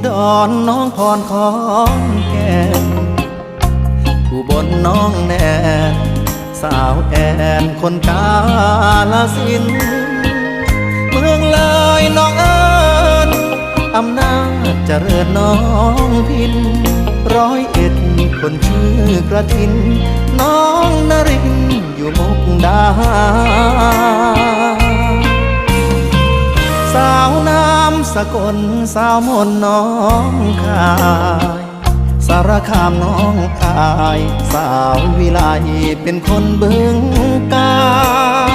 ດອນນ້ອງພອນຂອນແກ່ນ ອຸບົນນ້ອງແໜ້ນ ສາວແອນຄົນກາລະສິນ ເມືອງເລີຍນ້ອງເອີ້ນ ອຳນາດຈະເລີນນ້ອງພິນ ຮ້ອຍເອັດຄົນຊື່ກະຖິນ ນ້ອງນະລິນ ຢູ່ມຸກດາຫານ ສາວນາມສະກົນ ສາວມົນນ້ອງຄາຍ ສາລະຄາມນ້ອງອາຍ ສາວວິໄລເປັນຄົນບຶງກາ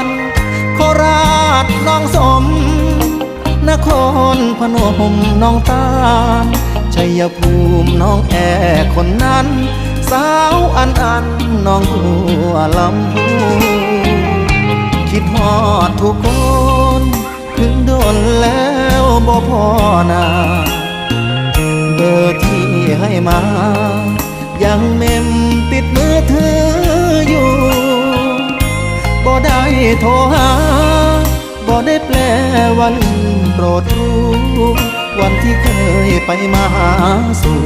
ນ ໂຄລາດນ້ອງສົມ ນະຄອນພະນົມນ້ອງຕານ ໄຊຍະພູມນ້ອງແອຄົນນັ້ນ ສາວອັນອັນນ້ອງບົວລຳພູ ຄິດຮອດທຸກຄົນ ເຖິງດົນແລ້ວບໍ່ພໍໜ້າ ເບີທີ່ໃຫ້ມາ ຍັງເມັມຕິດມືຖືຢູ່ ບໍ່ໄດ້ໂທຫາ ບໍ່ໄດ້ແປວ່າລືມໂປດຮູ້ ວັນທີ່ເຄີຍໄປມາຫາສູ່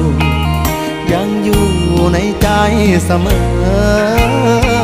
ຍັງຢູ່ໃນໃຈສະເໝີ.